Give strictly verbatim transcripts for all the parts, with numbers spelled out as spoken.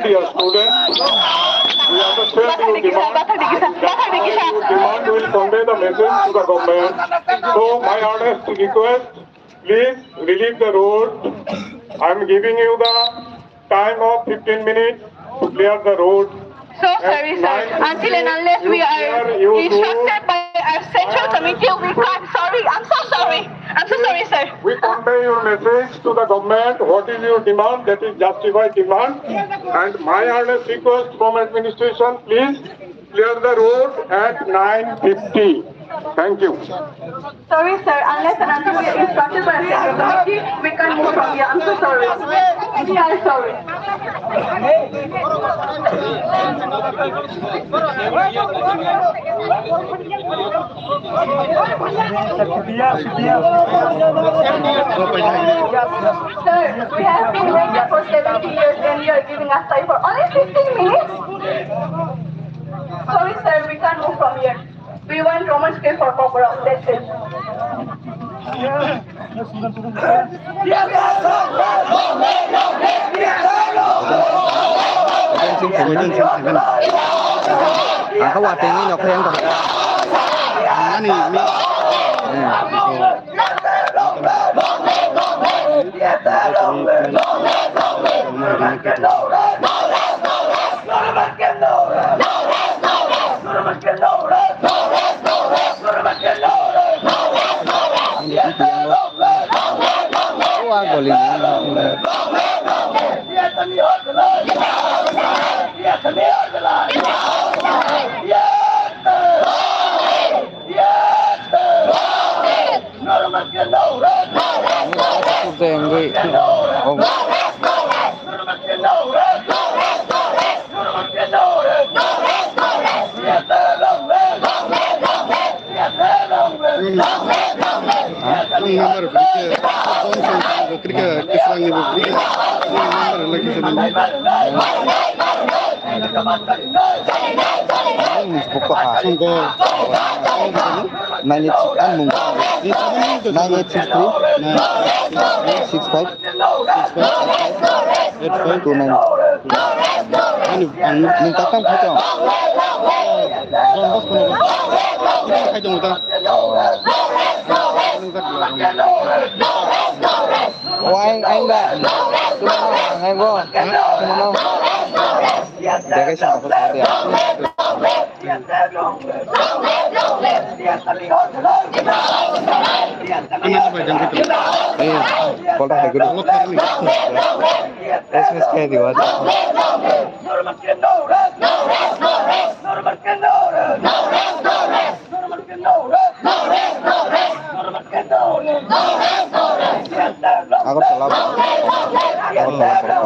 Dear students, we understand your demand. Your demand will convey the message to the government. So my earnest request, please relieve the road. I am giving you the time of fifteen minutes to clear the road. So sorry, sir. Until and unless we are instructed by our central committee, we can't. Sorry, I'm so sorry. I'm so sorry, sir. We convey your message to the government. What is your demand? That is justified demand. And my earnest request from administration, please clear the road at nine fifty. Thank you. Sorry, sir. Unless and until we are instructed by our central committee, we can't move from here. I'm so sorry. We are sorry. Sir, we have been waiting for seventy years and you are giving us time for only fifteen minutes? Sorry, sir, we can't move from here. We want Roman script for Kokborok, that's it. Ang kha watengwi nokha yang tong. Ani mi. Ang number rikhe, Johnson bo rikhe, Kisrang ni bo rikhe, ang number rikhe. Ang buku ha. Songko. Nine eight six, ang mung. Nine eight six three. Nine. Six five. Six five. Eight five. Two nine. Ani, ang. Nung takam khaito. Don Bosco no. Khaito ta. Waing, aing da. Tumano, aing bo. Tumano. Jaga sih, apa salah dia? Ini apa yang gitu? Eh, kol tak gitu. Kalau keren nih. S M S kayak di wajah. Agartala, Agartala,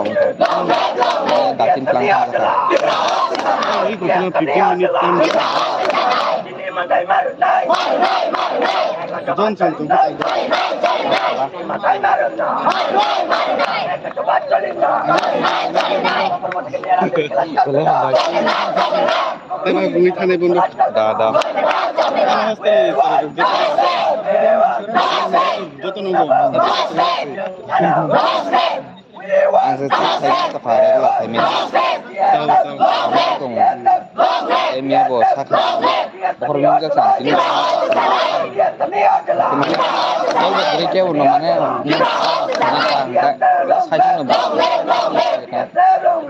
Dakin Tlang. Ini fifteen minute time. Johnson, Johnson. Boleh, hambai. Tena bungni thani bondo. Da, da. Joto nunggu. Ang se thai ta phare la thai mi. Tao, tao. Tong. Emiya bo sakha. Bokhor mi jak san tini. Tol ba gari ke uno mane. Sai sung no.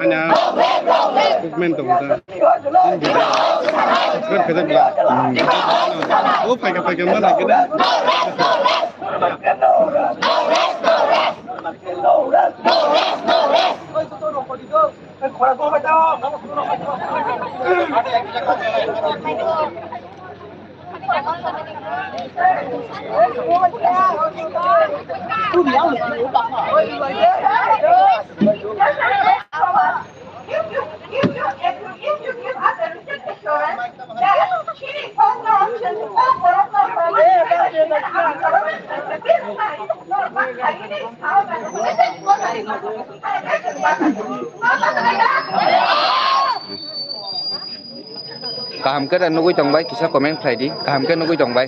Ana. Movement tong ta. Subscribe khaijak bla. Hmm. O phaikha phaikha ma nai khe. Kaham khe da nugui tong bai, kisa comment khlai di. Kaham khe nugui tong bai.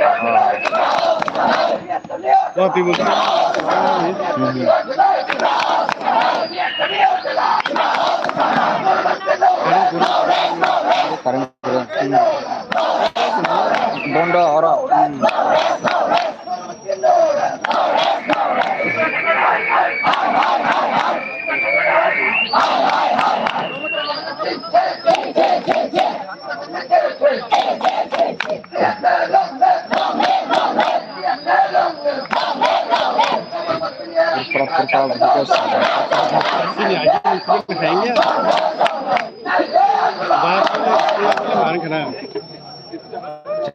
Bondo oro.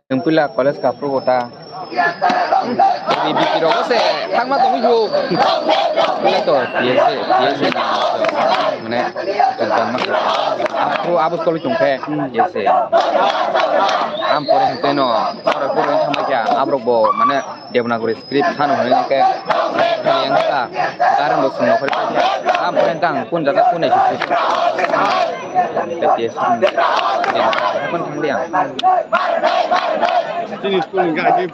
Chwng puila college ka phuru bo ta. Bipirok se thangma tongwi huk. Puila to T S A, T S A mane, aphuru abo tolwi tongkhe, T S A. Am pore hwnkhe no, pore pore thangma kya, aborok bo mane, Devanagari script phano hwnwi khe yang ta, karon bo swngo phari khe, ah, bo entang kun jata kun ai sisi. Khe T S ni, hapon thang liya. Chini school ni gagi,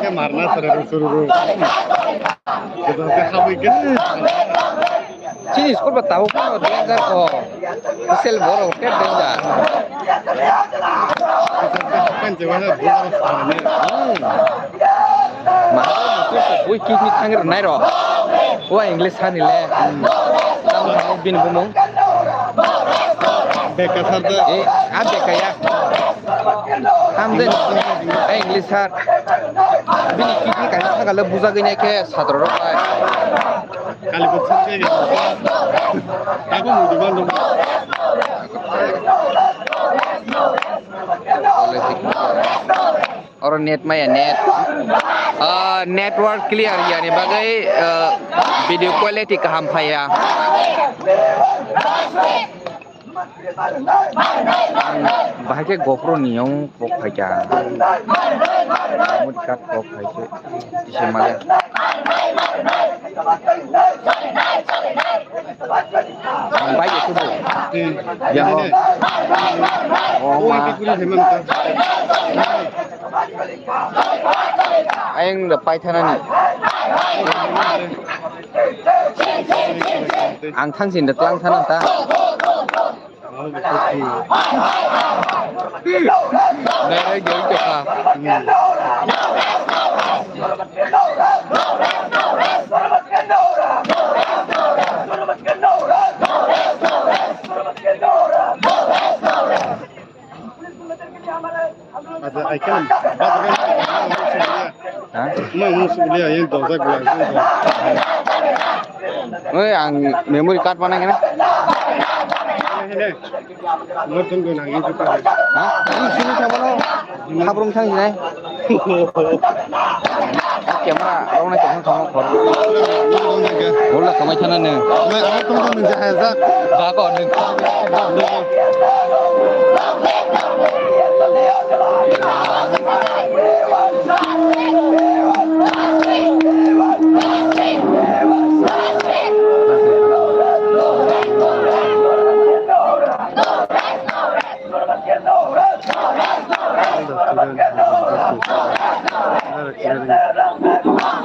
ke marna sara ru suru ru. Kita ke khabai ke. Chini school ba tabuk phano danger ko. Sel borok ke danger. Hmm. Ma, bui kidney thangir nai ro. Wa English hani le. Tamo tamo bini bumung. Beka sar da. Eh, a beka ya. Tam de. Eh, English sar. Bini kidney kaisa thangkale bujagwi naikhe satrorok bai. Kalipok thangkhe abo muidu bandung. Oro net maya net. Ah, network clear yani bagwi, ah, video quality kaham phaiya. Bahai khe GoPro ni yang kok phaikha. Mut kat kok phaikhe. Kisa male. Bai khe sudu. Yang ho. Oh, ma. Ayang da paithanani. Ang thangsin da tlang thanang ta. Direct gel tokha. Acha, ai kan, bajagan. Ha? Mang musulia, yang dosa gula. Oi, ang memory card mana kena? Ini, ini. Mo tunggu nang itu kan. Ha? Ini sini sama lo. Habrung sang sini. Camera, rong na camera thang khor. Bola kamai thana ne. Mai ang tong tong nang jahai jak. Ba ko ne.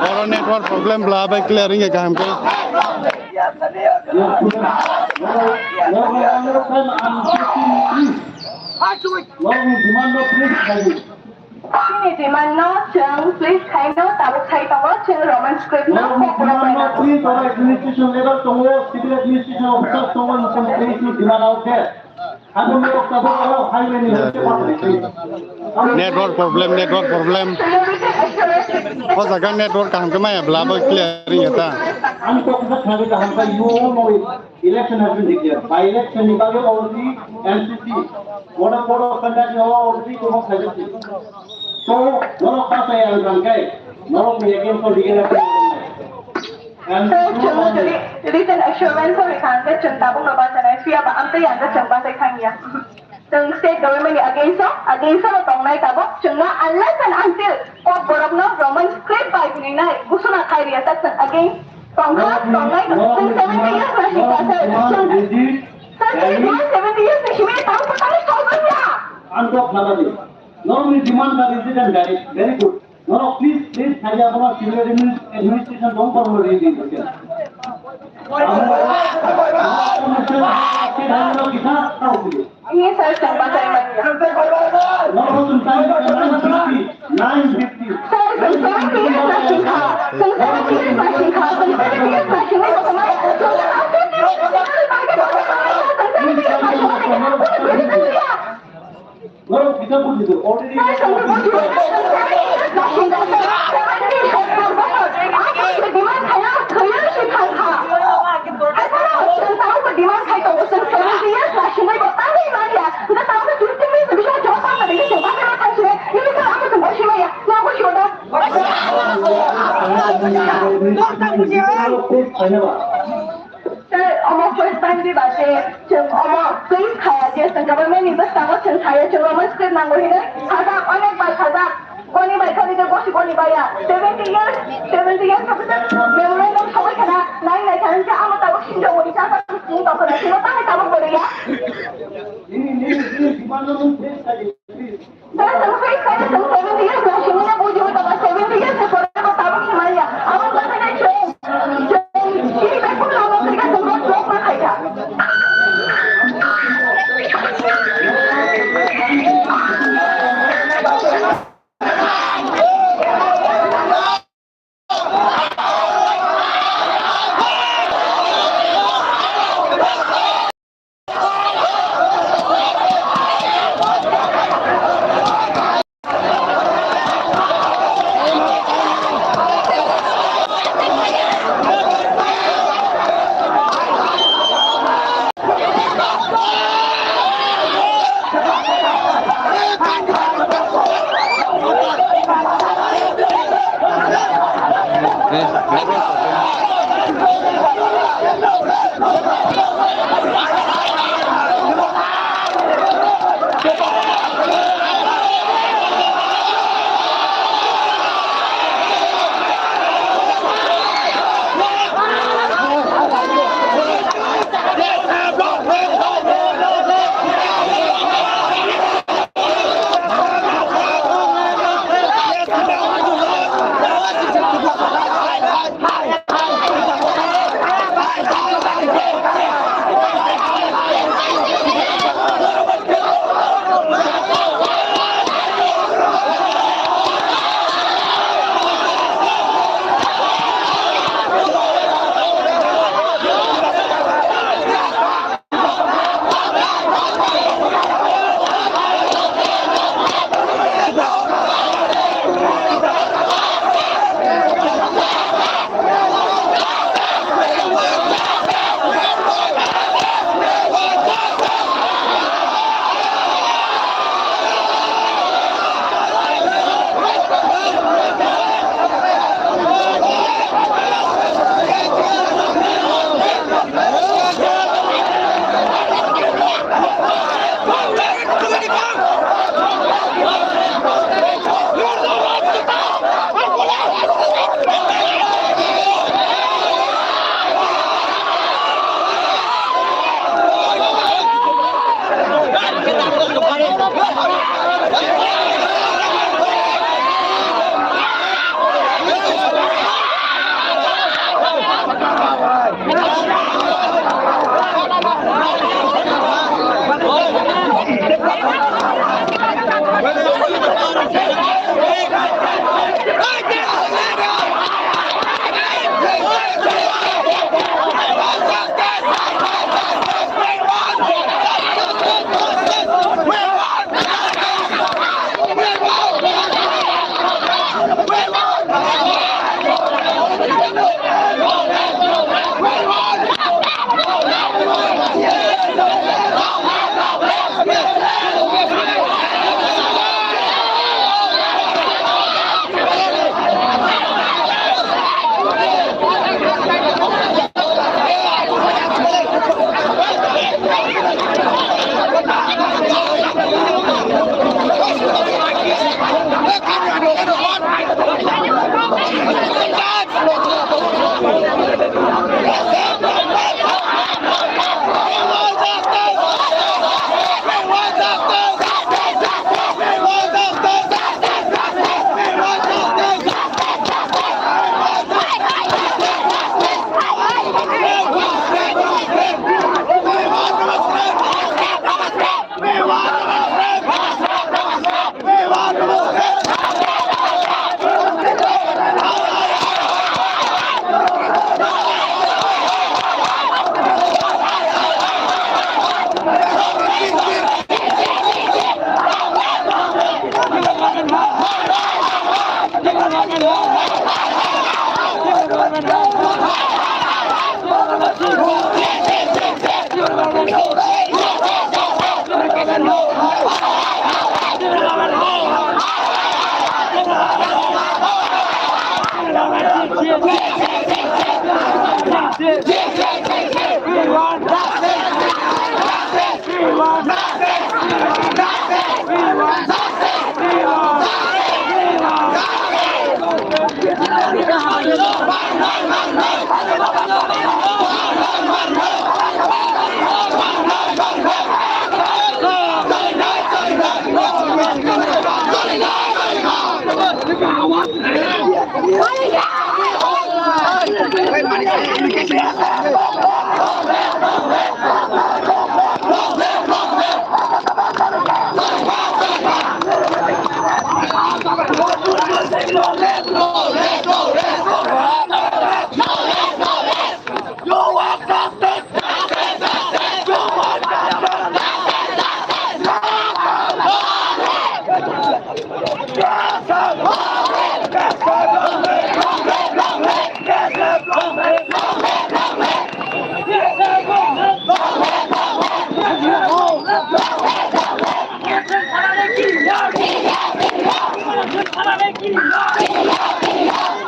Oro network problem bla bai clear wngya kaham khe. Chini demand no chwng please khaino tabuk khai tongo chwng Roman script no kok borok bai mano. Please oro administration level tongo, civil administration officer tongo, nokon please demand out there. Network problem, network problem. O jaga network kaham khe maya bla bo clear ya ta. Ang kok sa khari kaham ka you all know it. Election has been declared. By election ni bagwi already M C C. Voter code of conduct ni already to kok sa jati. So, norok pa sa yang rangkai. Norok ni against for declaration. Sir, chwng jodi written assurance o rikha hwnkhe chwng tabukno bachanai, phiya ba amtwi hwnkhe chwng bachai thangya. Chwng state government ni against o, against o tongnai tabuk, chwngno unless and until kok borokno Roman script bai hwnwi nai, ghosona khai rwya ta chwng against tongkha, tongnai, chwng seventy years na hika sir, chwng, sir, chwng seventy years ni simi tabuk bwtangwi solbanya. Ang kok khnana di. Norokni demand ba resident direct, very good. Norok please, please, khaja bono civil admin-, administration dong kono ready din. Yes, sir, sir, batai manya. Norok tun time nine fifty, nine fifty. Sir, sir, seventy years na singkha. Sir, seventy years na singkha. Sir, seventy years na singkha. Norok kisa bujido, already. Sir, omo first time di ba se, chwng omo please khaya je, chwng government ni bwskango chwng khaya, chwng omo script nango hinwi khajak, onek bar khajak, goni bai khani je gosi goni baya, seventy years, seventy years kha bwswk memorandum sogwi khana, nai nai kha hwnkhe amo tabuk sinjo mori cha cha sini tongkha na sini tangwi tabuk boriya. Sir, sir, please, sir, sir, seventy years na sini na buji hota ba seventy years ni pore ba tabuk himaya. Abo ba na chwng, chwng, chini bai phone number three ka chwng block ma khaika.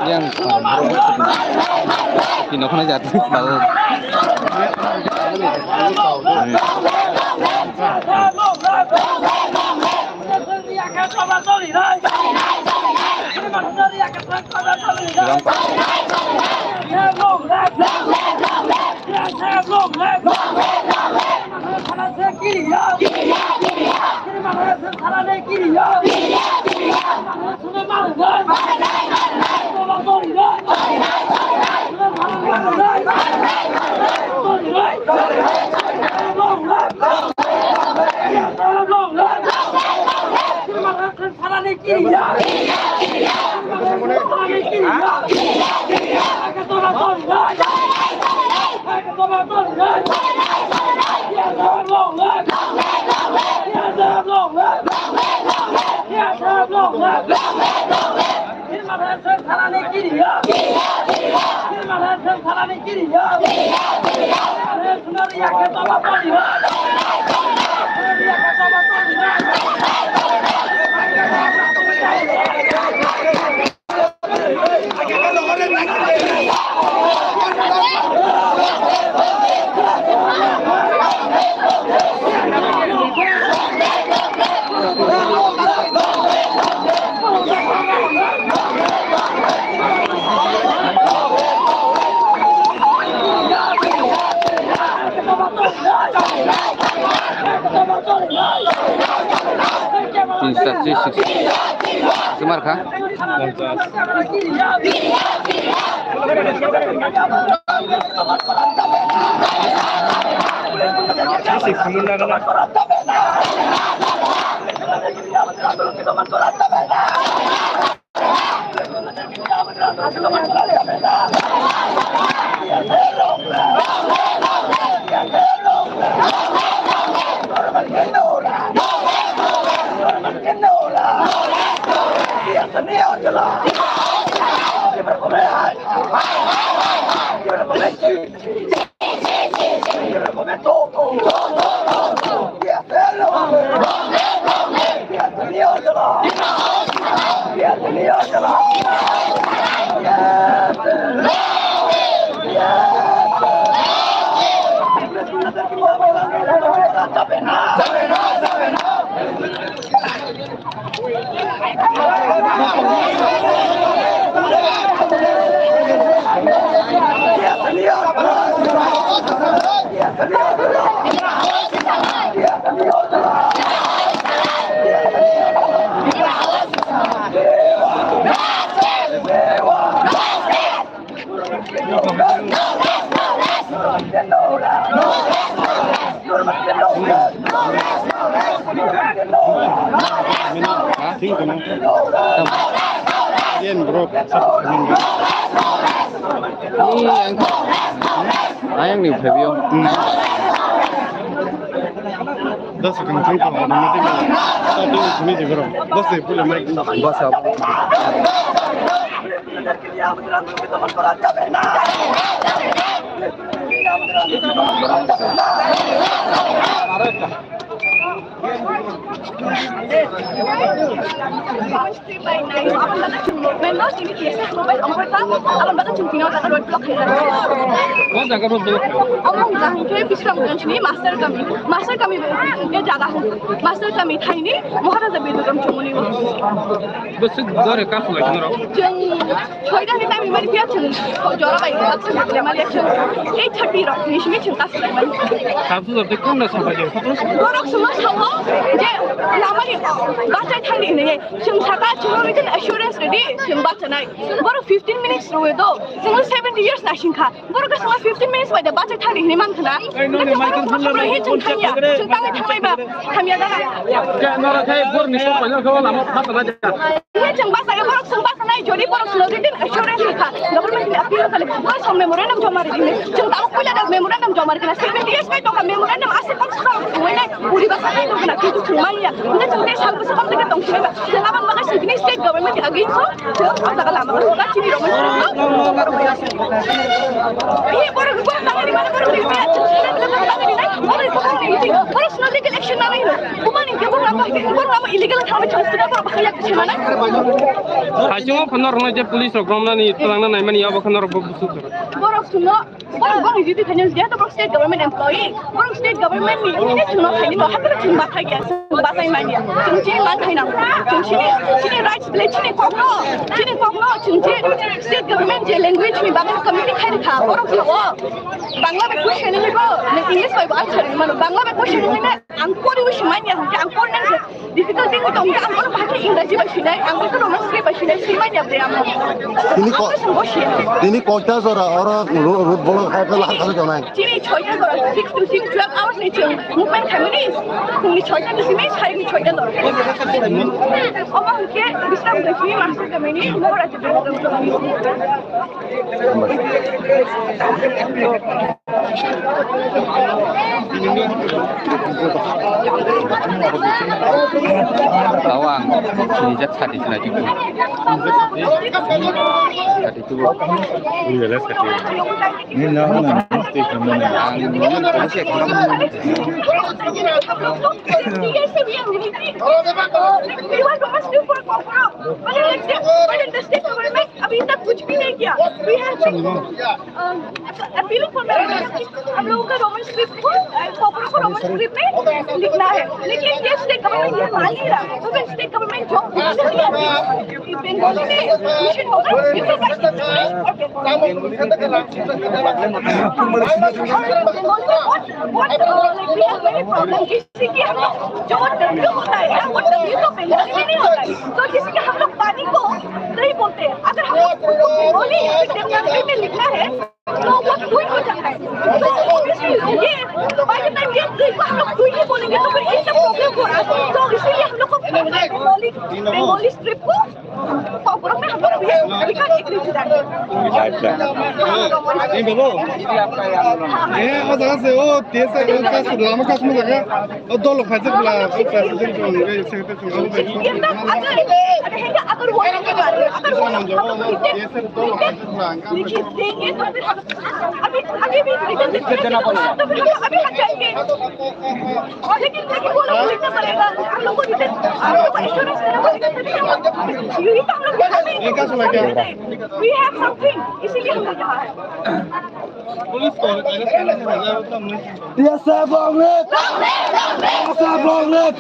Yang pino khana jat. Tin sat three six. Sumar kha. Three six mun na gana. Yan, bro. Ini yang, ayang ni, Fabio. Hmm. Das akan tangkol, automatic. Satu sini di, bro. Das di, pula mic. Bas apa? Master kami, master kami thaini Maharaja Biduram chumuni. Bwswk dore kasu lai norok. Chwng soida ni time mari phiya chwng jora bai kasu lai mali chwng eight thirty rok ni simi chwng kasu lai mali. Kasu jor tei kunda sabai de. Borok chwng sao je lamani bachai thangni hinwi chwng saka chwng written assurance ready chwng bachanai. Borok fifteen minutes rwi do chwng seventy years na singkha. Borok kaisa fifteen minutes bai da bachai thani hinwi man khna. Ai, noni mai kan thumla mai. Chwng tangwi thanglai ba. Hamya da. Ke nora khai bor ni sok bai kho lama phat la ja. Ye chwng basa ga borok chwng basa nai jodi borok chwng din assurance kha. Government ni appeal kale. Bor som memorandum joma ri. Chwng tabuk puila da memorandum joma ri khna. Seventy years bai tongkha memorandum ase kom sa. Wai nai uri basa nai tongkha. Kitu chwng mai ya. Ina chwng de sal basa kom de tong chwng ba. Chwng abang baga sini state government agi so. Chwng o jaga lama ko ba chini rok. Iye borok borok tangani mane borok ni. Borok sino legal action na nai. Bumani ke borok apa? Borok apa illegal thamai chwng sida borok bahaya kisi mana? Haichungo phano rwna je police rok romnani twlangna naimani abo khano rok bo busu. Borok sino Borok boni jiti thani je to borok state government employee, borok state government ni ini chwngno thani no hakhe chwng bathai ya, chwng bathai manya. Chwng chini man thai nang. Chwng chini, chini rights le chini kokno, chini kokno chwng je state government je language ni bagwi committee khai kha, borok sao Bangla bai question ni bo, ne English bai bo answer ni mano, Bangla bai question ni ne ang pori wi simanya, ang pori nang se. Difficult thing to ang ano bahasa English ba sinai, ang itu Roman script ba sinai, sinai ya bre amo. Tini ko, tini kota jora oro ru-, road block hai pela har kali jonai. Chini chhoita jora, six to six, twelve hours ni chwng movement khamini, phungni chhoita ni simi, sarini chhoita jora. Omo hwnkhe Bisramganj ni master kamini, Maharaja. Tawang, sini jak sati sini lagi. Sati tu. Ini lah, sati. Ini lah, mana? Ang ini polisi yang अभी तक कुछ भी नहीं किया। We have been, um, appealing for memorandum। हम लोगों का Roman script को, अ, कोकरों को रोमन स्क्रिप्ट में लिखना है, लेकिन ये स्टेट गवर्नमेंट ये मान नहीं रहा। तो फिर स्टेट गवर्नमेंट जो बंगाली में मिशन होगा, इसको बस, ओके। बंगाली में बहुत, बहुत, अ, like, we have many problems। किसी की हम लोग जो डब्ल्यू होता है ना, वो डब्ल्यू तो बंगाली में नहीं होता है। तो किसी के हम लोग पानी को नहीं बोलते। अगर हम लोग उनको बंगाली या फिर देवनागरी में लिखना है, तो वो ट्वीट हो जाता है। तो इसलिए ये, by the time ये ट्वीट को हम लोग ट्वीट ही बोलेंगे, तो फिर ये सब प्रॉब्लम हो रहा है। तो इसीलिए हम लोग को बंगाली, बंगाली स्क्रिप्ट को कोकरों में हम लोग भी लिखा एक नहीं। Ni babo. Eh, o jaga se, o, tesa, o, kas, lama kas mo jaga. O, dolo khaje bla, o, president ko, o, secretary ko, o, ये तक अगर, अगर, अगर वो नहीं कर रहे, अगर वो नहीं कर रहे, लिख देंगे तो फिर हम, अभी, अभी भी रिटर्न देते हैं, तो फिर हम अभी हट जाएंगे। और लेकिन, लेकिन वो लोग को लिखना पड़ेगा, हम लोग को रिटर्न, हम लोग को एश्योरेंस देना पड़ेगा, तभी हम लोग, यही तो हम लोग, ये क्या सुना क्या? We have something, इसीलिए हम लोग यहाँ हैं। T S F long live! T S F long live!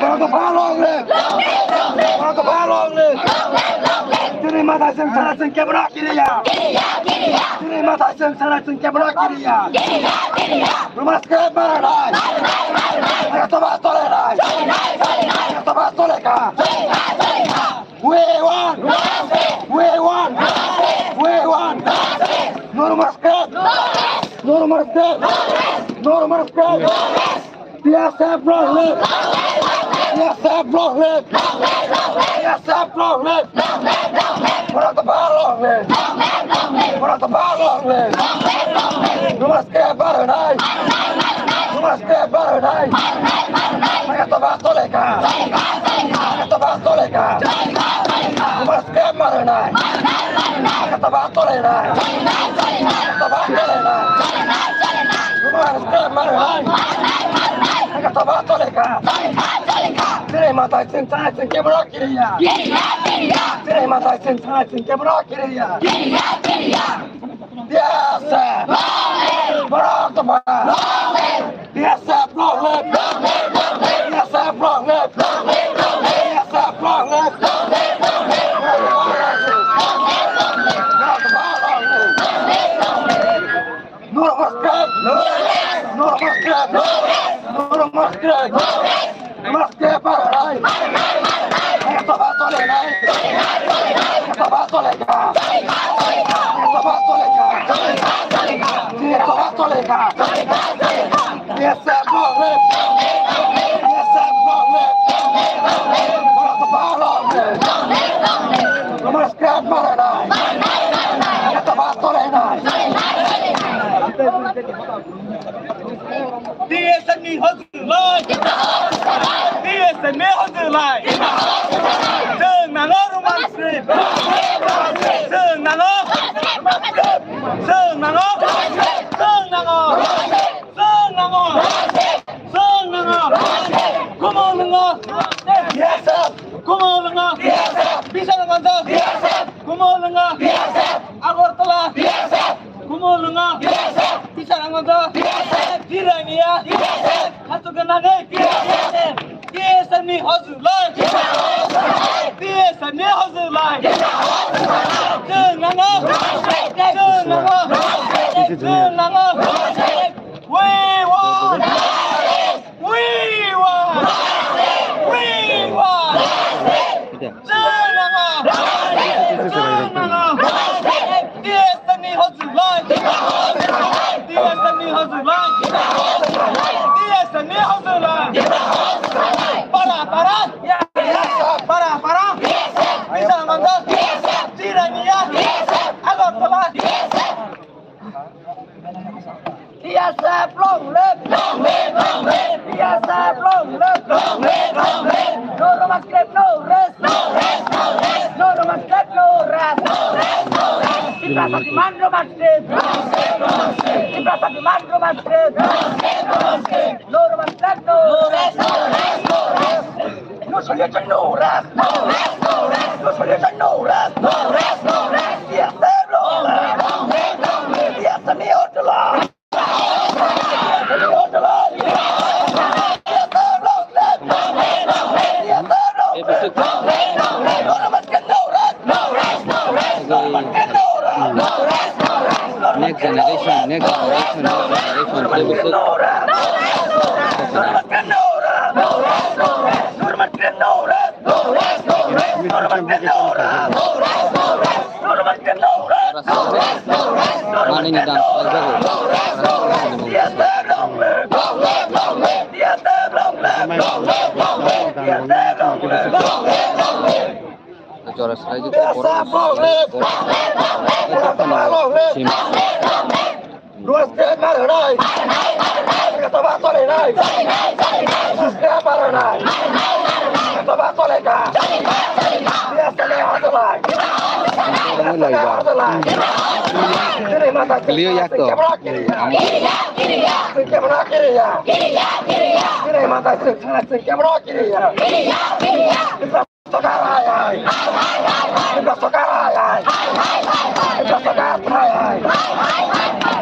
Borok Dopha long live! Borok Dopha long live! Chini Mathai chwng sana chwng kebono kiriya. Chini mathai chwng sana chwng kebono kiriya. Ruma skep mara nai. Aya toba tole nai. Aya toba tole ka. We want. We want. We want. No ruma skep. No ruma skep. No ruma skep. P S F long live! P S F long live! P S F long live! Borok tongma long live! Borok tongma long live! Ruma skep mara nai! Ruma skep mara nai! Aya toba tole ka! Aya toba tole ka! Ruma skep mara nai! Aya toba tole nai! Aya toba tole nai! Ruma skep mara nai! Aya toba tole ka! Chini mathai chwng sana chwng kebono kiriya. Chini mathai chwng sana chwng kebono kiriya. P S F. Borok tongma. P S F long live. P S F long live. P S F long live. No rest! No rest! No rest! No rest! Ruma skep mara nai! Aya toba tole nai! Aya toba tole ka! Aya toba tole ka! Aya toba tole ka! P S F long live! P S F long live! Borok tongma long live! Ruma skep mara nai! Aya toba tole nai! T S F ni hojlai! T S F ni hojlai! Chwng nango Roman script! Chwng nango! Chwng nango! Chwng nango! Chwng nango! Chwng nango! Kumo lwngo! Kumo lwngo! Biswanath Manjak! Kumo lwngo! Agartala! Kumo lwngo! Biswanath Manjak! Jirania! Hachukna nangwi! T S F ni hojlai! T S F ni hojlai! Chwng nango! Chwng nango! Chwng nango! We want! We want! We want! Chwng nango! Chwng nango! T S F ni hojlai! T S F ni hojlai! T S F ni hojlai! Para, para! Para, para! Biswanath Manjak! Jirania! Agartala! T S F long live! Long live, long live! T S F long live! Long live, long live! No Roman script, no rest! No rest, no rest! No Roman script, no rest! No rest, no rest! Tiprasa demand Roman script! Roman script, Roman script! Tiprasa demand Roman script! Roman script, Roman script! No Roman script, no rest! No rest, no rest! No solution, no rest! No solution, no rest! No rest, no rest! T S F long live! Long live, long live! T S F ni hojlai! Next generation, next generation, next generation, next generation. Manini dan. Jora swlaiwi borok. Sim. Rwskhe mar hwnai. Toba tole nai. Rwskhe mar hwnai. Toba tole ka. Biya sale hotolai. Hotolai. Chini mata. Liyo yak to. Kemana kiriya? Kemana kiriya? Chini mata sik sana sik kemana kiriya? Sokar hai hai. Hai hai hai hai. Sokar hai hai. Hai hai hai hai. Sokar hai hai. Hai hai hai hai.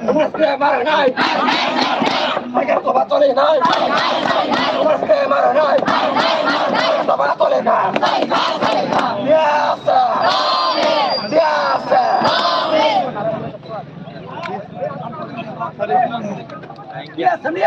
Rwskhe mar nai. Hai hai hai hai. Hai hai. Toba tole nai. Hai hai hai hai. Rwskhe mar nai. Hai hai hai hai. Toba tole nai. Hai hai hai hai. Yes, sir. Saboni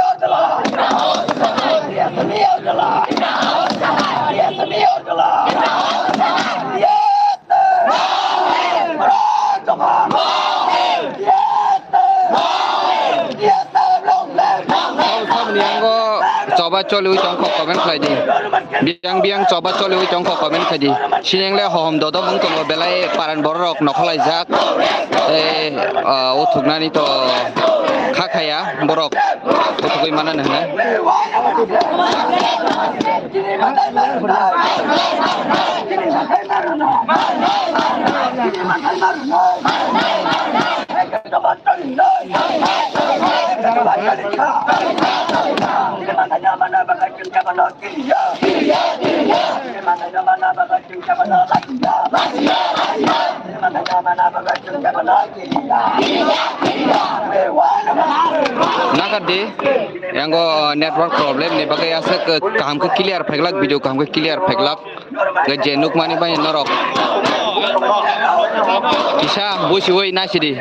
yango choba choliwi tongkha comment khlai di. Biyang biyang choba choliwi tongkha comment khlai di. Sineng le hohom dodom wng tongo belai paran bororok nokholaijak. Tei, ah, o thuknani to kha khaya borok. Kuthugwi manani hwnwi. Nakardi, yango network problem ni bagwi aswk kaham khe clear phailak, video kaham khe clear phailak. Hwnkhe je nukmani bai norok kisa busiwi naisidi.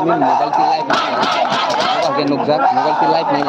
Ini mobile ti live ni. Oke, nukjak, mobile ti live ni.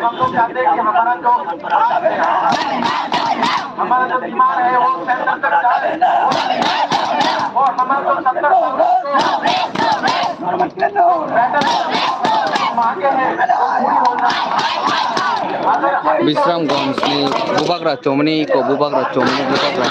हम लोग चाहते हैं कि हमारा जो हमारा जो बीमार है वो सेंटर तक जाए और हमारा जो सत्तर मांगे हैं वो पूरी हो जाए। अगर अभी Bisramganj ni bubagra chomni ko bubagra chomni bubagra.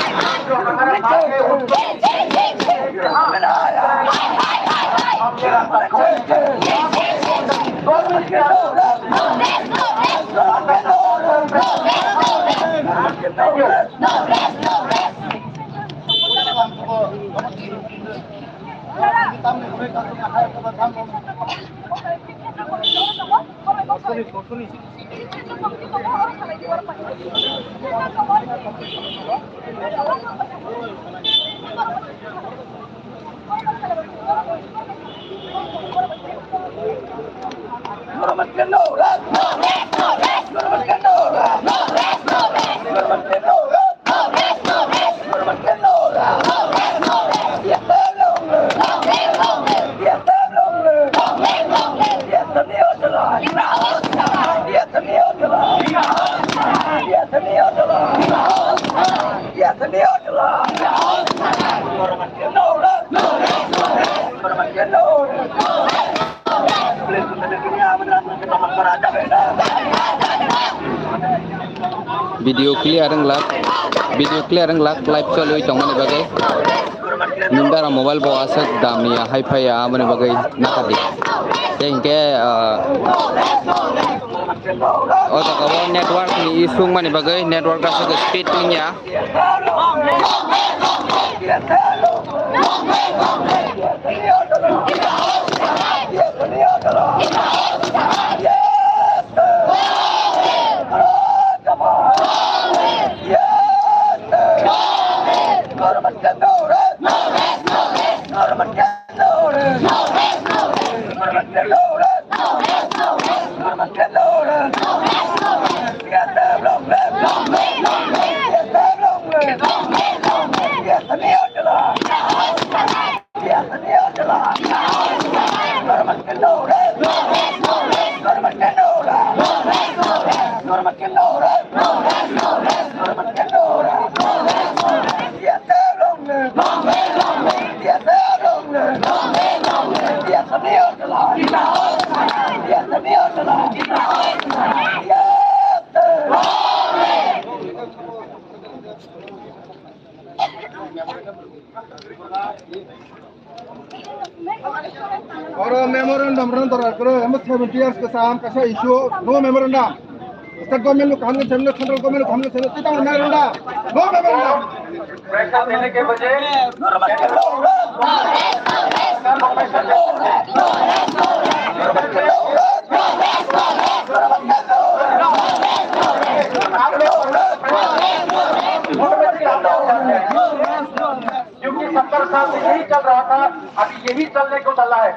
Video clear wng lak, video clear wng lak, live choli tongmani bagwi. Nindara mobile bo aswk dam ya hai phai ya, aboni bagwi nakadi. Tei hinkhe, ah, o jaga o network ni issue wngmani bagwi network aswk speed wngya. Oro memorandum rwna dorkar kwrwi, omo seventy years kwcham kaisa issue, no memorandum. State government no kaham khe chengno, central government no kaham khe chengno, tei tamo memorandum, no memorandum. Pressure dene ke baje क्योंकि सत्तर साल से यही चल रहा था, अभी यही चलने को चला है।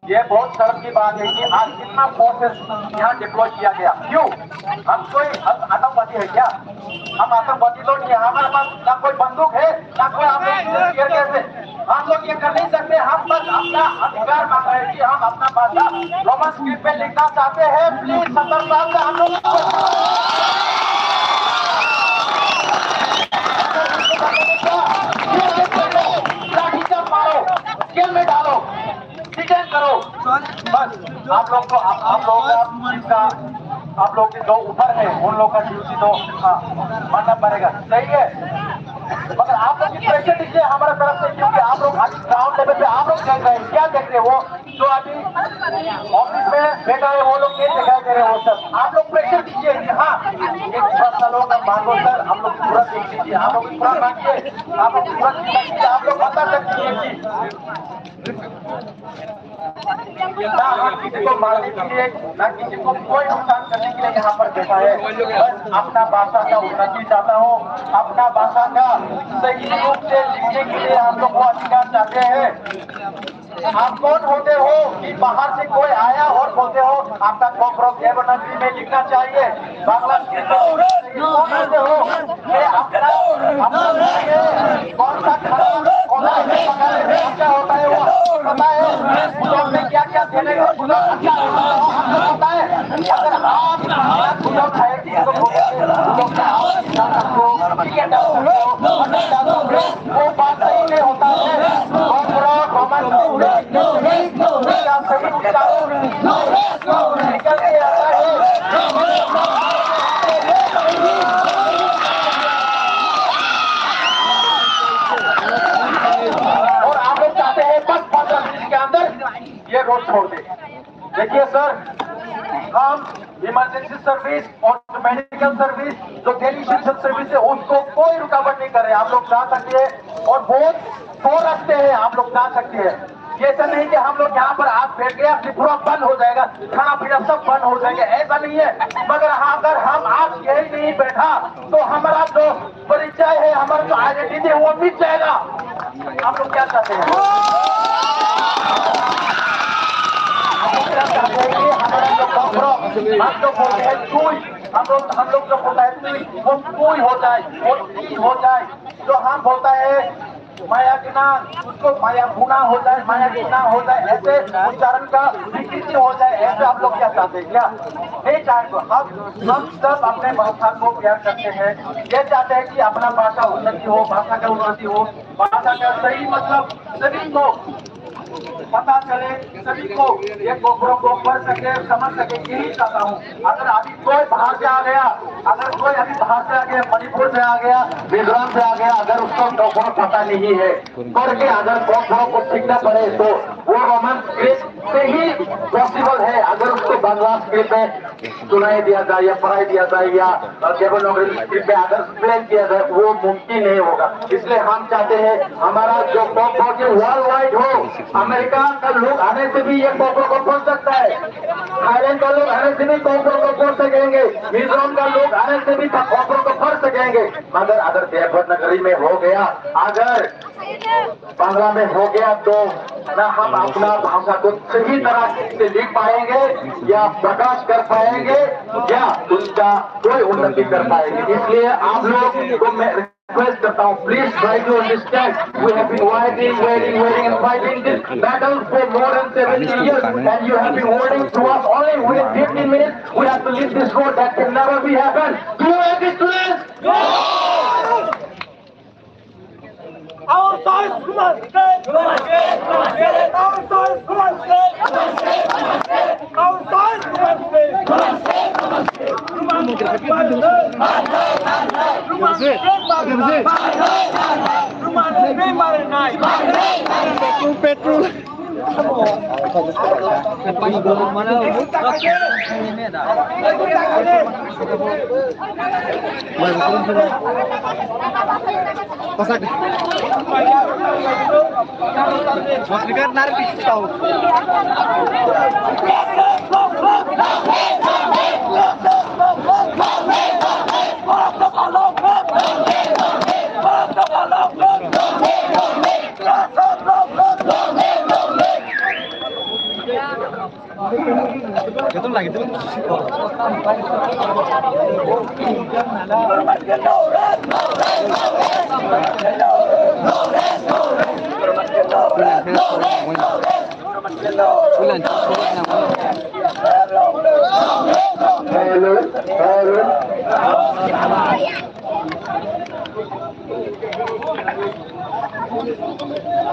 ये बहुत शर्म की बात है कि आज कितना फोर्सेस यहाँ डिप्लॉय किया गया। क्यों? हम कोई आतंकवादी है क्या? हम आतंकवादी तो नहीं है। हमारे पास ना कोई बंदूक है, ना कोई हम लोग टीयर गैस है। हम लोग ये कर नहीं सकते। हम बस अपना अधिकार मांग रहे हैं कि हम अपना भाषा रोमन स्क्रिप्ट में लिखना चाहते हैं। प्लीज सत्तर साल से हम लोग लाठी चाप मारो, जेल में डालो। डिटेन करो। बस, आप लोग को, आप, आप लोगों का, जिसका, आप लोग के जो ऊपर है, उन लोगों का ड्यूटी तो, हाँ, मानना पड़ेगा। सही है? मगर आप लोग की प्रेशर इसलिए हमारे तरफ से, क्योंकि आप लोग अभी ग्राउंड लेवल पे आप लोग देख रहे हैं, क्या देख रहे हैं वो, जो अभी ऑफिस में बैठा है, वो लोग नहीं दिखाई दे रहे हैं, वो सब। आप लोग प्रेशर दीजिए कि हाँ, एक दस सालों का मांगो सर, हम लोग पूरा देख लीजिए, आप लोग पूरा मांगिए, आप लोग पूरा दिखा दीजिए, आप लोग बता सकते हैं कि ना हम किसी को मारने के लिए, ना किसी को कोई नुकसान करने के लिए यहाँ पर बैठा है। बस अपना भाषा का उन्नति चाहता हूँ, अपना भाषा का सही रूप से लिखने के लिए हम लोग को अधिकार चाहते हैं। आप कौन होते हो कि बाहर से कोई आया और बोलते हो आपका कॉकरोच देवनागरी में लिखना चाहिए? बांग्ला स्क्रिप्ट में कौन होते हो? मैं अपना, अपना कौन सा खाना, कौन सा पकाने में क्या होता है वो पता है? भूगोल में क्या क्या देने का भूगोल अच्छा होता है? अगर आप भूगोल खाए तो भूगोल, भूगोल का आप, ठीक है, डाल सकते हो, मत डाल सकते हो, वो बात और आप लोग चाहते हैं बस पन्द्रह मिनट के अंदर ये रोड छोड़ दे। देखिए सर, हम इमरजेंसी सर्विस और मेडिकल सर्विस, जो डेली एसेंशियल सर्विस है, उसको कोई रुकावट नहीं कर रहे। आप लोग जा सकते हैं और बहुत दो रास्ते हैं, आप लोग जा सकते हैं। ये ऐसा नहीं कि हम लोग यहाँ पर आज बैठ गए, त्रिपुरा बंद हो जाएगा, खाना पीना सब बंद हो जाएगा, ऐसा नहीं है। मगर हाँ, अगर हम आज यही नहीं बैठा तो हमारा जो परिचय है, हमारा जो आइडेंटिटी है, वो मिट जाएगा। आप लोग क्या चाहते हैं? आप लोग क्या चाहते हैं कि हमारा जो कॉकरोच, हम लोग बोलते हैं चुई, हम लोग, हम लोग जो बोलता है चुई, वो चुई हो जाए, वो ची हो जाए, जो हम बोलता है माया के नाम, उसको माया गुना हो जाए, माया गुना हो जाए, ऐसे उच्चारण का विकृति हो जाए, ऐसे आप लोग क्या चाहते हैं क्या? नहीं चाहेंगे। हम, हम सब अपने भाषा को प्यार करते हैं, ये चाहते हैं कि अपना भाषा उन्नति हो, भाषा का उन्नति हो, भाषा का सही मतलब सभी को पता चले, सभी को ये कोकरों को पढ़ सके, समझ सके, यही चाहता हूँ। अगर अभी कोई बाहर से आ गया, अगर कोई अभी बाहर से आ गया, मणिपुर से आ गया, मिजोरम से आ गया, अगर उसको कोकरों पता नहीं है, करके अगर कोकरों को सीखना पड़े तो वो रोमन स्क्रिप्ट से ही पॉसिबल है। अगर उसको बांग्ला स्क्रिप्ट में सुनाई दिया जाए या पढ़ाई दिया जाए या, अ, देवनागरी स्क्रिप्ट में अगर एक्सप्लेन किया जाए, वो मुमकिन नहीं होगा। इसलिए हम चाहते हैं हमारा जो कोकरोच वर्ल्ड वाइड हो, अमेरिका का लोग आने से भी ये कोकरोच को पढ़ सकता है, थाईलैंड का लोग आने से भी कोकरोच को पढ़ सकेंगे, मिजोरम का लोग आने से भी कोकरोच को पढ़ सकेंगे। मगर अगर देवनागरी में हो गया, अगर बांग्ला में हो गया तो ना हम अपना भाषा को सही तरह से लिख पाएंगे या प्रकाश कर पाएंगे या उसका कोई उन्नति कर पाएंगे। इसलिए आप लोग को मैं रिक्वेस्ट करता हूँ, please try to understand. We have been waiting, waiting, waiting and fighting this battle for more than seventy years, and you have been holding to us only within fifteen minutes. We have to leave this road. That can never be happened. Do you agree to this? Our choice, Kumar State! Our choice, Kumar State! Our choice, Kumar State! Kumar State! Kumar State! Petrol, petrol.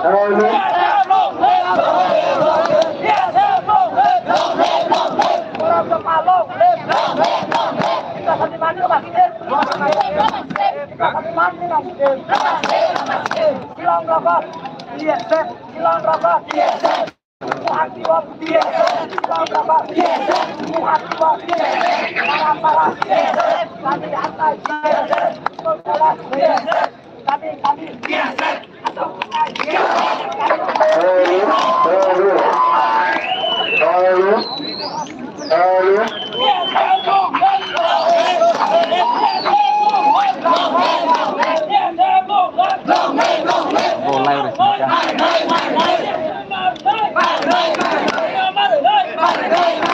Hello, hello.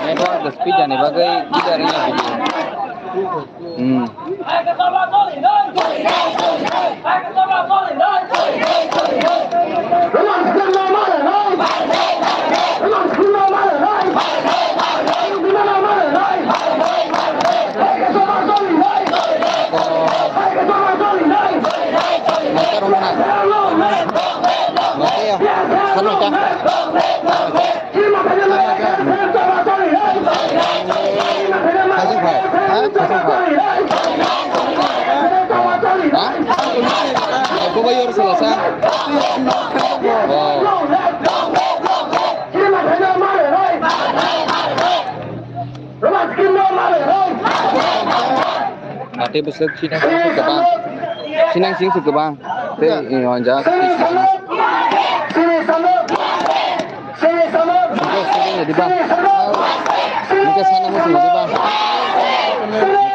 Network speed jani bagwi leader wngya video. Hmm. Ate bwswk sinang sing kwbang. Sinang sing kwbang. Tei, eh, o ja. Nike sana mo sing diba.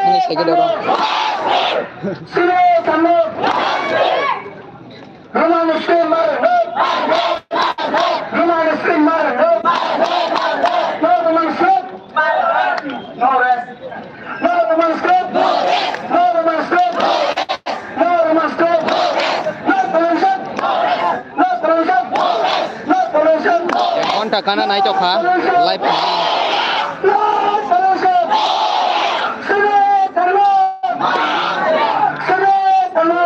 Nike sege doro. Roman Script Marino! Roman Script Marino! No Roman Script! No rest! No Roman Script! No Roman Script! No Roman Script! No pollution! No pollution! No pollution! Ek ghonta kana nai tokha, live. No pollution! Sri Dharma! Sri Dharma!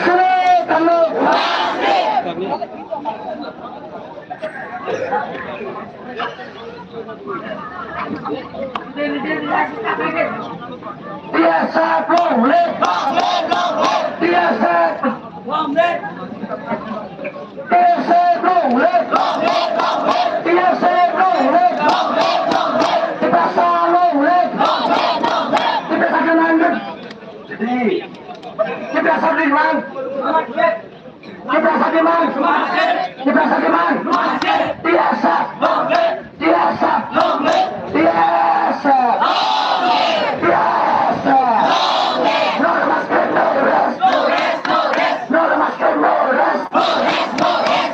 Sri Dharma! T S F long live! T S F! T S F long live! T S F long live! Tiprasa long live! Tiprasa khe nang live! Tiprasa demand! Tiprasa demand! Tiprasa demand! T S F! T S F! T S F! T S F! T S F! No Roman Script, no rest! No Roman Script, no rest!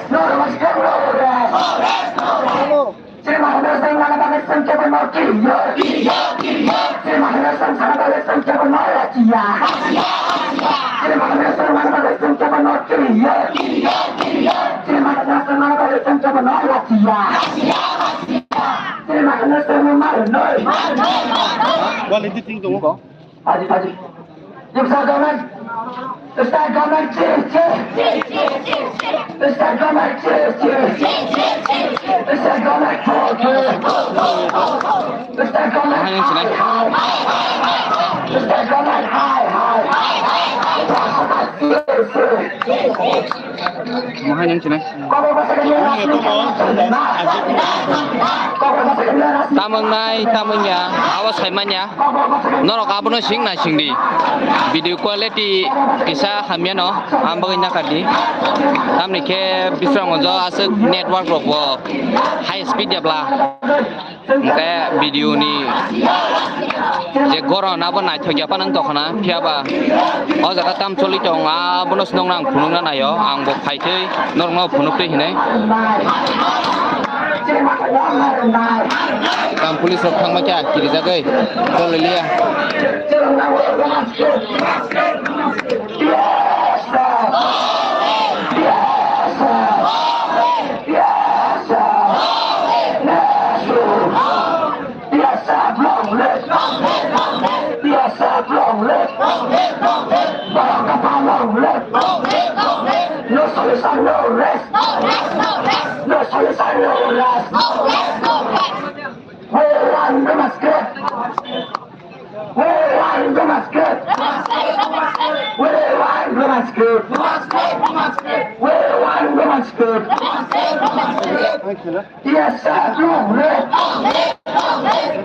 No Roman Script, no rest! Sri Mahendra Singh mana bagwi chwng kebo no kiriyo. Sri Mahendra Singh sana bagwi chwng kebo no lachiya. Sri Mahendra Singh mana bagwi chwng kebo no kiriyo. Sri Mahendra Singh mana bagwi chwng kebo no lachiya. Sri Mahendra Singh mana no. Quality thing dong. Haji, haji. State government, state government, chief, chief. State government, chief, chief. State government, chief, chief. State government, high, high. State government, high, high. Mohai nang chinai. Tamang nai, tamang ya, awas hai manya. Norok abono sing na sing di. Video quality kisa hamya no, ang bagwi nakar di. Tamni khe bisrang ojo aswk network rok bo high speed ya bla. Hwnkhe video ni je goron abo naithok ya phano wng tongkha na, phiya ba o jaga tam choli tong, abono se nokno ang phunukna naio, ang bo phaitwi norokno phunuk twi hinwi. Tam police rok thangma khe kirijagwi choli liya. T S F long live! T S F long live! Borok Gapha long live! No solution, no rest! No solution, no rest! We want Burma script! We want Burma script! We want Burma script! We want Burma script! T S F long live!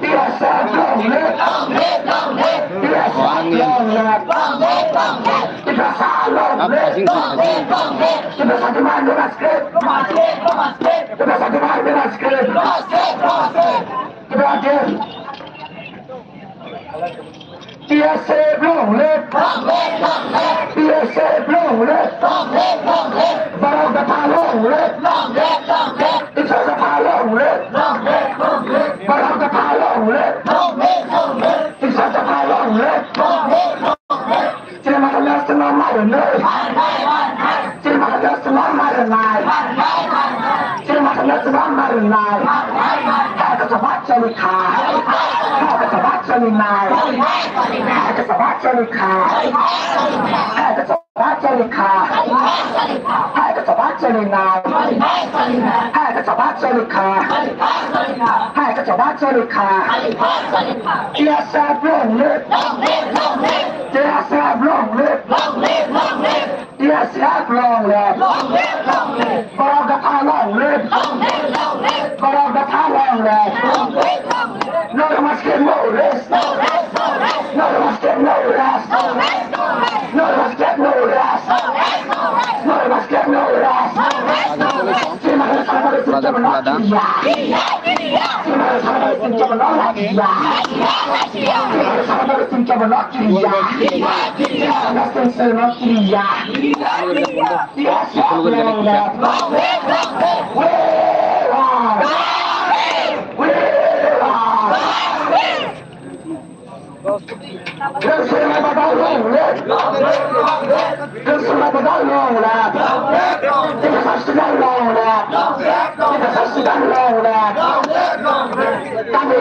T S F long live! T S F long live! Tiprasa long live! Tiprasa demand Burma script! Tiprasa demand Burma script! Tiprasa demand! T S F long live! T S F long live! Borok Gapha long live! Tiprasa Gapha long live! Borok Gapha long live! Tiprasa Gapha long live! Chini mata national marinai. Chini mata national marinai. Chini mata national marinai. Hai ka chaba chali kha. Hai ka chaba chali nai. Hai ka chaba chali kha. Hai ka chaba chali kha. Hai ka chaba chali nai. Hai ka chaba chali kha. Hai ka chaba chali kha. T S F long live. T S F long live! T S F long live! Borok Gapha long live! Borok Gapha long live! No Burma script, no rest! No Burma script, Kami,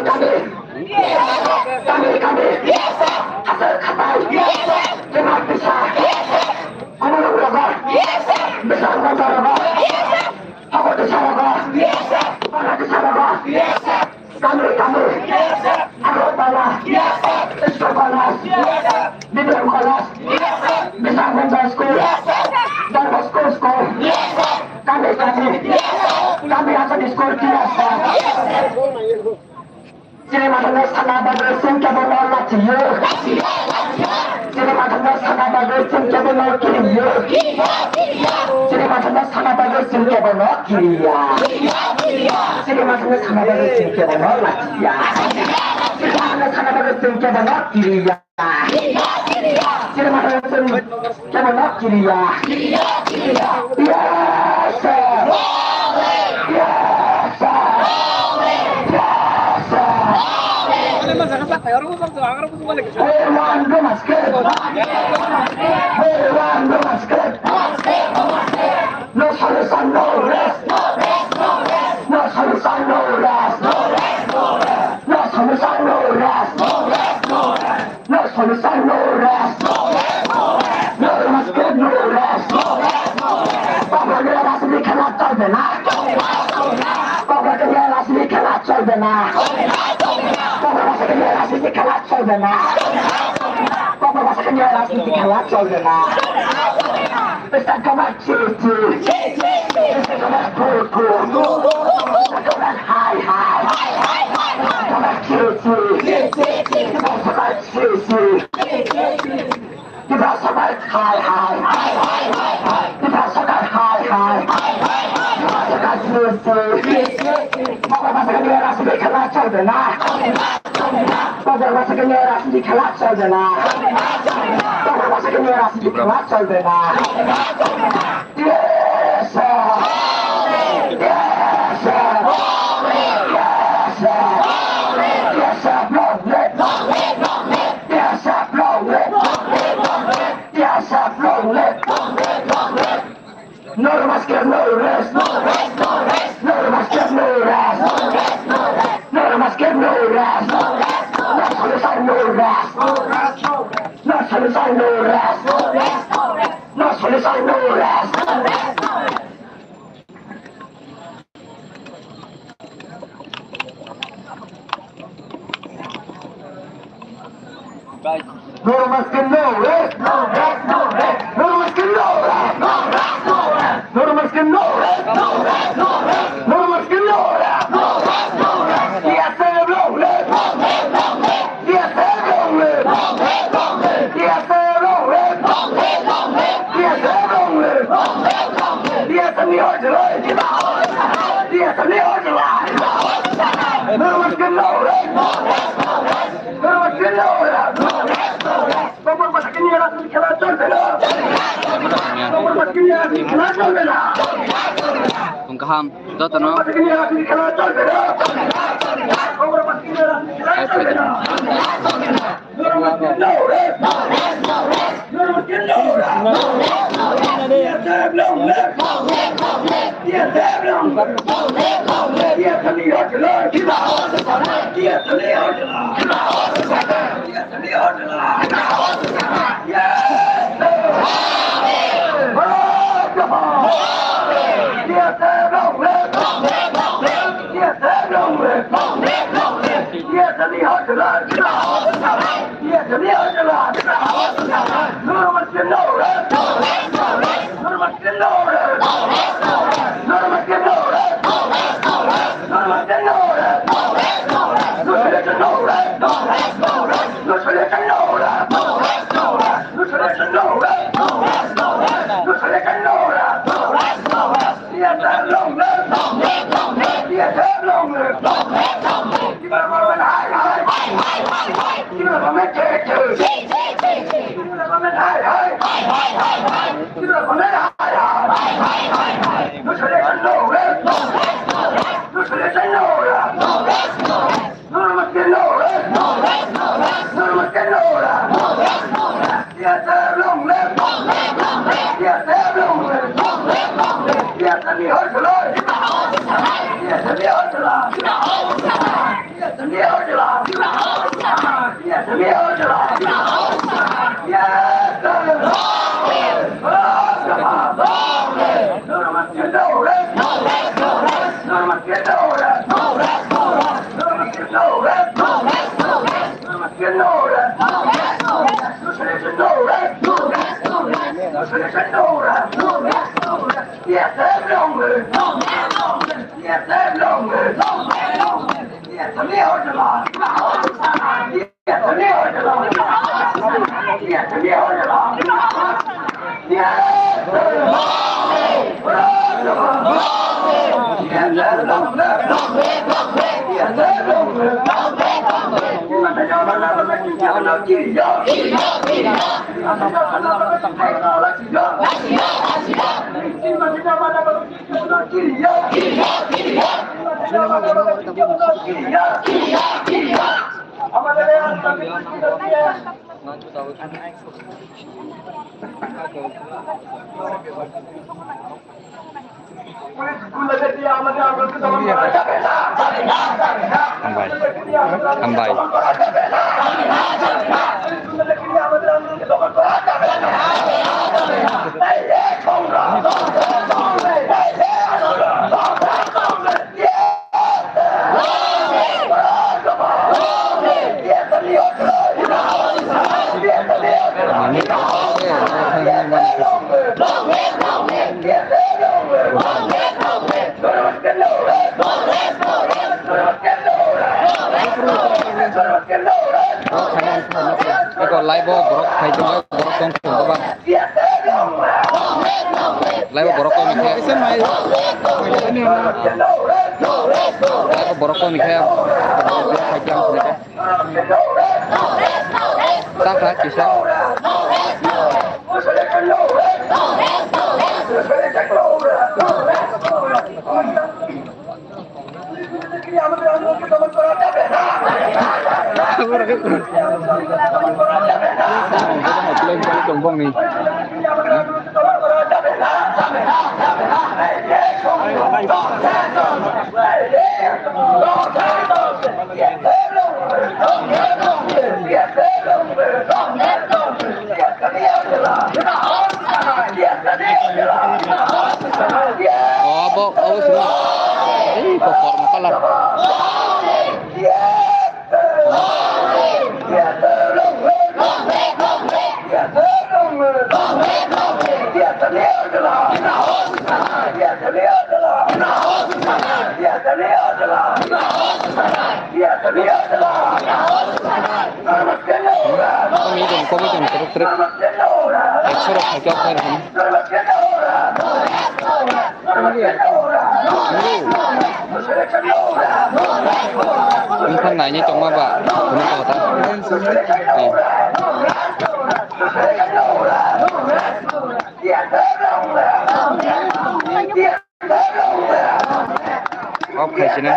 kami, kami, kami, hasil khatai, kena bisa, kono rogo, bisa rogo, hago desa rogo, bana desa rogo, kami, kami, hago bana, school bana, medium college, bisa rogo school, dan school school, kami, kami, kami hasil school kira. Chini mathangno sana bagwi chwng kebono lachiyo. Chini mathangno sana bagwi chwng kebono kiriyo. Chini mathangno sana bagwi chwng kebono kiriya. Chini mathangno sana bagwi chwng kebono lachiya. Chini mathangno sana bagwi chwng kebono kiriya. Chini mathangno chwng kebono kiriya. Yes, sir. Yes, sir. Yes, sir. Hey, one, go, mas, go. Hey, one, go, mas, go. No solution, no rest. No solution, no rest. No solution, no rest. No solution, no rest. No rest, no rest. Norma script, no rest. Pokra ke rajniti khela cholbe na. Pokra ke rajniti khela cholbe na. Pokra ke rajniti khela cholbe na. Pokra ke rajniti khela cholbe na. Pesta kama chi chi. Pesta kama khu khu. Pesta kama hai hai. Pesta kama chi chi. Pesta kama chi chi. Tiprasarkar hai hai. Tiprasarkar hai hai. Tiprasarkar hai hai. Pokra bhasha ke liye rajniti khela cholbe na. Pokra bhasha ke liye rajniti khela cholbe na. Pokra bhasha ke liye rajniti khela cholbe na. Yes, sir. Yes, sir. Yes, sir. Yes, sir. Long live. Long live. Long live. Yes, sir. Long live. Long live. Long live. Yes, sir. Long live. Long live. Long live. Norma script, no rest. No rest, no rest. Norma script, no rest. No rest, no rest. Norma script, no rest. No rest, no rest. No solution, no rest. No rest, no rest. No solution, no rest. No rest, no rest. No solution, no rest. No rest, no rest. Norma script, no rest. No rest, no rest. Norma script, no rest. No rest, no rest. Norma script, no rest. No rest, no rest. Norma script, no rest. No rest, no rest. Yes, sir, long live. Long live, long live. Yes, sir, long live. Long live, long live. Yes, sir, long live. Long live, long live. Yes, sir, long live. Long live, long live. Yes, sir, ni hoi jalai. Yes, sir, ni hoi jalai. Norma script, no rest. No rest, no rest. Norma script, no rest. No rest, no rest. Pokra bhasha ke liye rajniti khela cholbe na. Pokra bhasha ke liye rajniti khela cholbe na. Tong kaham, jotono. Pokra bhasha ke liye rajniti khela cholbe na. Pokra bhasha ke liye rajniti khela cholbe na. Norma script, no rest. No rest, no rest. Norma script, no rest. No rest, no rest. Yes, sir, long live. Long live, long live. Yes, sir, long live. Long live, long live. Yes, sir, ni hoi jalai. Yes, sir, ni hoi jalai. Yes, sir, ni hoi jalai. Yes, sir. Yes, sir, long live. Yes, sir, long live. Yes, sir, ni hoi jalai. Yes, sir, ni hoi jalai. Norma script, no rest. Norma script, no rest. Norma script, no rest. Norma script, no rest. No solution, no rest. No solution, no rest. No solution, no rest. No solution, no rest. Yes, sir, long live. Long live, long live. Hambai. Hambai. Eko live o borok phai tongo, borok tong tongo ba. Live o borok koi mikhe. Live o borok koi mikhe. Borok phai tong tongo. Takha kisa. Oh, abo, abo sih. Ih, kok kormo kalar. Kami dong, kami dong, teruk, teruk. Ekso rok khaikhe okhai rokni. Wngkha naini tongma ba, hwnwi tongkha ta. Off khaisina.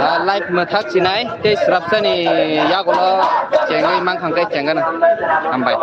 Ah, live mwthak sinai tei srapsani yagulo chengwi mankha khe chengana. Hambai.